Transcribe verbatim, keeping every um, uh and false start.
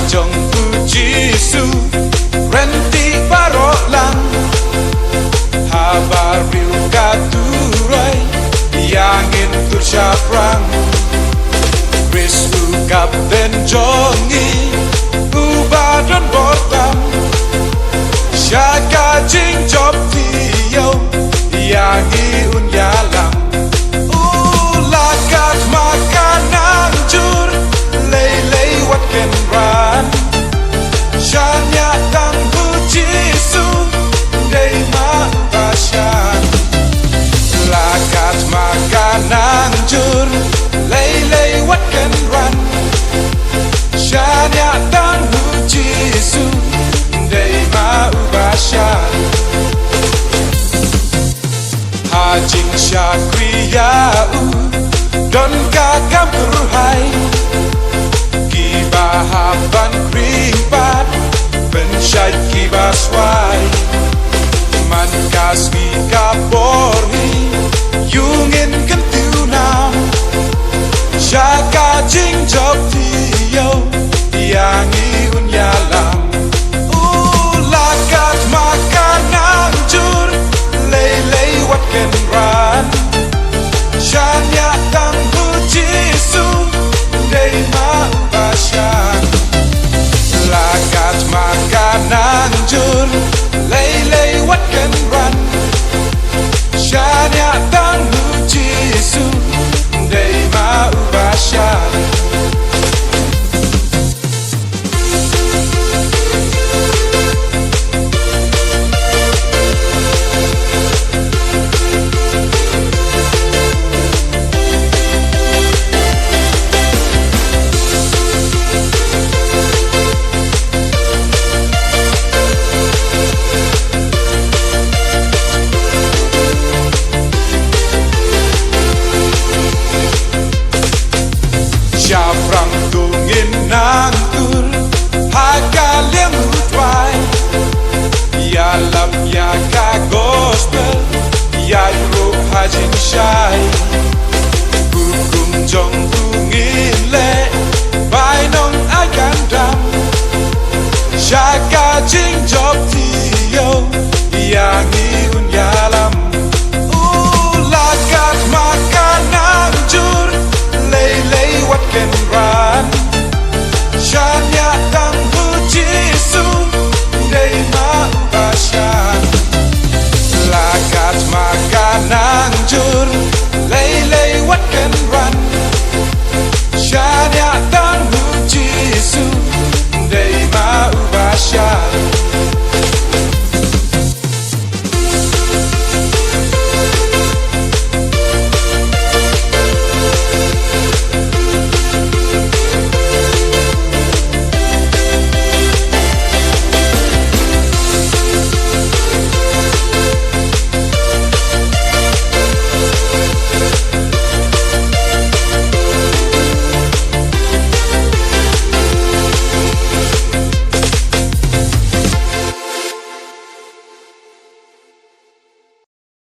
Jong u Jisu, rynti baroh lang. Haba riew ka turoi, ïa ngin tur shaphrang. Khrist u Kapten jong ngi, uba don bor tam. Sha ka jingjop taïew, ïa ngi un ïalam. U la kat ma ka nang jur, lei lei wat kynran. Shaniah tang u Jisu, dei ma u Bashan. La kat ma ka nang jur, lei lei wat kynran. Shaniah tang u Jisu, dei ma u Bashan. Ha jingshakri ïa u, don ka kam kyrhai. Kiba hap ban kyrpad, pynshait kiba swai. Man ka sngi ka por hi, ïa ngin kyntiew nam. Sha ka jingjop taïew, ïa ngi un ïalam. U la kat ma ka nang jur, lei lei wat kynran. Shaniah tang u Jisu, dei ma u Bashan. La kat ma ka nang jur, lei lei wat kynran. Shaniah tang u Jisu, dei ma u Bashan. Shaphrang to ngin nang tur ha ka liang u trai. Ïalap ïa ka gospel, ïaid ruh ha jingshai. Hukum jong u ngin leh, bainong ai kan dam. Sha ka jingjop taïew, ïa ngi un ïalam. U la kat ma ka nang jur, lei lei wat kynran. Shaniah tang u Jisu, dei ma u Bashan. La kat ma